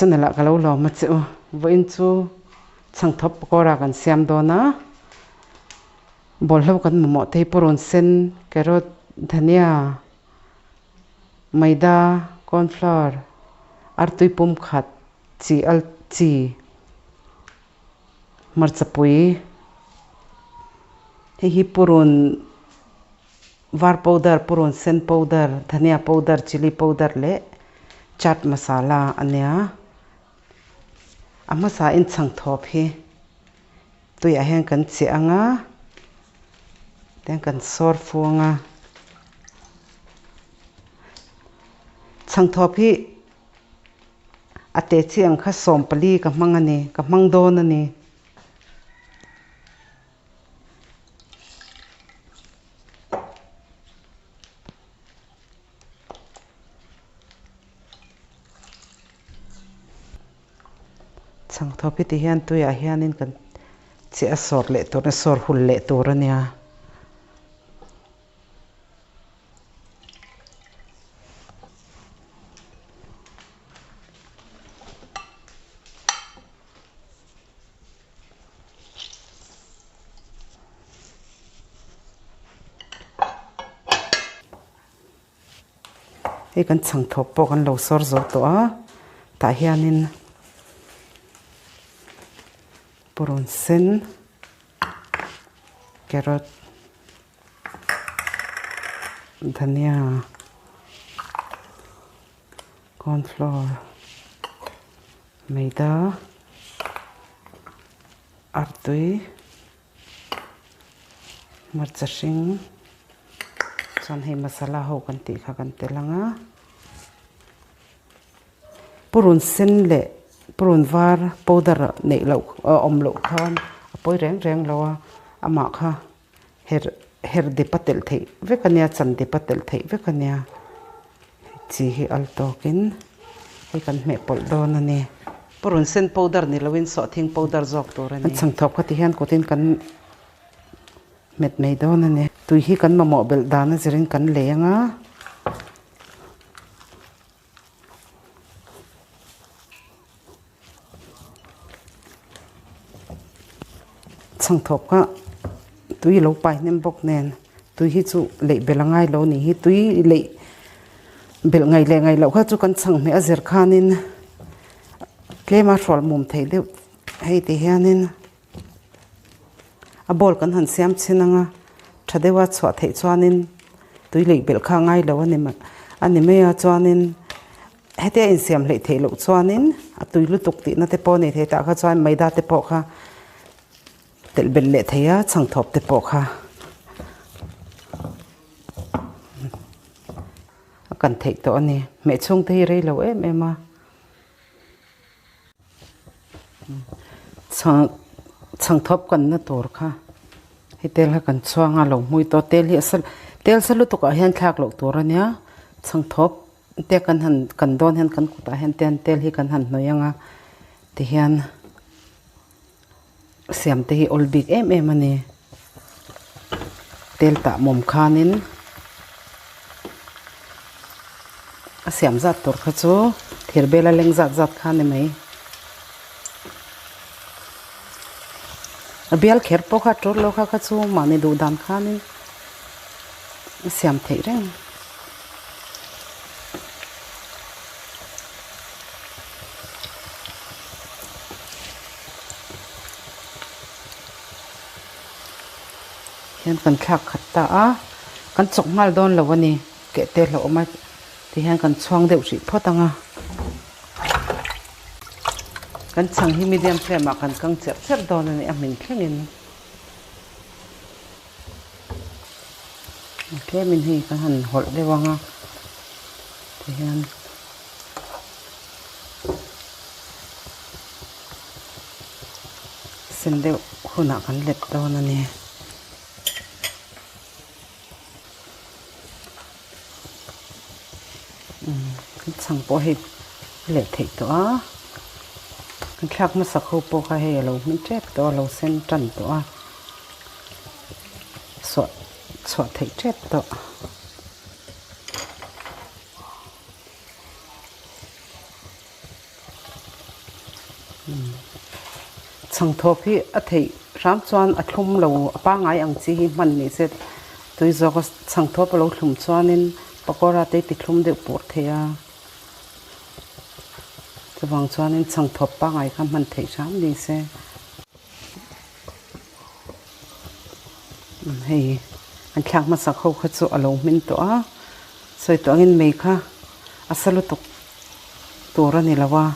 Channel ah ka lo lawm a che u. Vawiin chu chhangthawp pakawra kan siam dawn a, bawlhlo kan mamawh te hi purun sen, carrot, dhania, maida, cornflour, artui pum khat, chi al chi, hmarcha pui, hei hi purun Var powder, purun sen powder, dhania powder, chilli powder leh chaat masala a nia. A hmasa in chhang thawp hi tuiah hian kan chiah ang a, tiang kan sawr fuang a. Chhang thawp hi a te chi ang kha 14 ka hmang a ni, ka hmang dawn a ni. Chhangthawp hi ti hian tuiah hianin kan chiah a sawr leh tur a sawr hul leh tur a nia. Hei kan chhang thawp pawh kan lo sawr zo tawh a tah hianin purun sen carrot dhania cornflour maida artui hmarcha hring chuan hei masala ho kan tih kha kan tel ang a purun sen leh purun var powder neih loh awm loh khan a pawi reng reng lo a amah kha her her dip a telh theih vek a nia chan dip a telh theih vek a nia chi hi al tawkin hei kan hmeh pawlh dawn a ni. Purun sen powder ni loin sawhthing powder zawk tur a ni. Kan chhang thawp kha ti hian kutin kan hmet mai dawn a ni. Tui hi kan mamawh belh dan a zirin kan lei ang a. Chhangthawp kha tui lo pai hnem bawk nen tui hi chu leih belh a ngai lo a nih hi tui leih belh ngaih leh ngaih loh kha chu kan chhang hmeh a zir khanin tlem a hrual mum theih deuh hei ti hianin a bowl kan han siam chhin ang a tha deuha chhuah theih chuanin tui leih belh kha a ngai lo a ni a ni mai a chuanin. Hetia insiam hleih theih loh chuanin a tui lutuk tihna te pawh a nei thei tah kha chuan maida te pawh kha telh belh leh thei a chhangthawp te pawh kha a kan theih tawh a ni. Hmeh chhung te hi rei lo em em a chhang chhangthawp kanna tur kha hei tel kha kan chhuang a lo hmui tawh tel hi a sa tel sa lutuk ah hian thlak loh tur a nia chhangthawp. Te kan han kan dawn hian kan kutah hian te an tel hi kan han hnawih ang a tihian siam te hi awl bik em em a ni tel tah mawm khanin a siam zat tur kha chu thir bela leng zat zat kha a ni mai a bial kher pawh kha a tul lo kha kha chu mahni duh dan khanin a siam theih reng. Hian kan thlak khat ta a kan chawk nghal dawn lo a ni keh te hlauh awm a tihian kan chhuang deuh hrih phawt ang a kan chhang hi medium flame ah kan kang cherh cherh dawn a ni a hmin thlengin. Tlemin hei ka han hawlh deuh ang a tihian sen deuh hunah kan let dawn a ni. Kan chhang pawh hei a leh theih tawh a kan thlak hmasak ho pawh kha hei a lo hmin tep tawh a lo sen tan tawh a. Suah chhuah theih tep tawh. Chhangthawp hi a theih hram chuan a thlum lo a pangngai ang chi hi hman ni se tui zawk a chhangthawp a lo thlum chuanin pakora te ti thlum deuh pur thei a chuvang chuanin chhangthawp pangngai kha hman theih hram ni se. Hei an thlak hmasak ho kha chu a lo hmin tawh a sawi tawh angin mei kha a sa lutuk tur a ni lo a.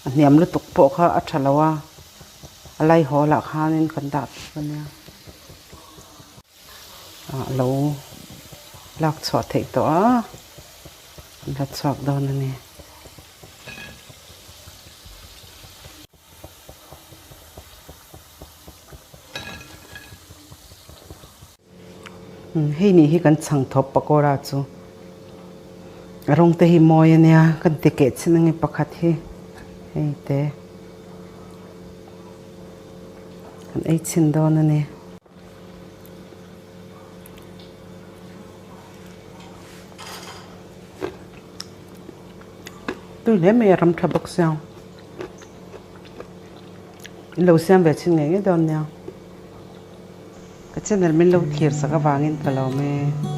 A hniam lutuk pawh kha a tha lo a, a lai haw lah khanin kan dah bawk a nia. Ah lo lak chhuah theih tawh a, an la chhuak dawn a ni. Hei nih hi kan chhang thawp pakora chu a rawng te hi mawi a nia kan ti keh chin ange pakhat hi hei te kan ei chhin dawn a ni. Tui hle mai a ram tha bawk sia in lo siam ve chhin ngei ngei dawn nia. Ka channel min lo thlir sak avangin ka lawm e.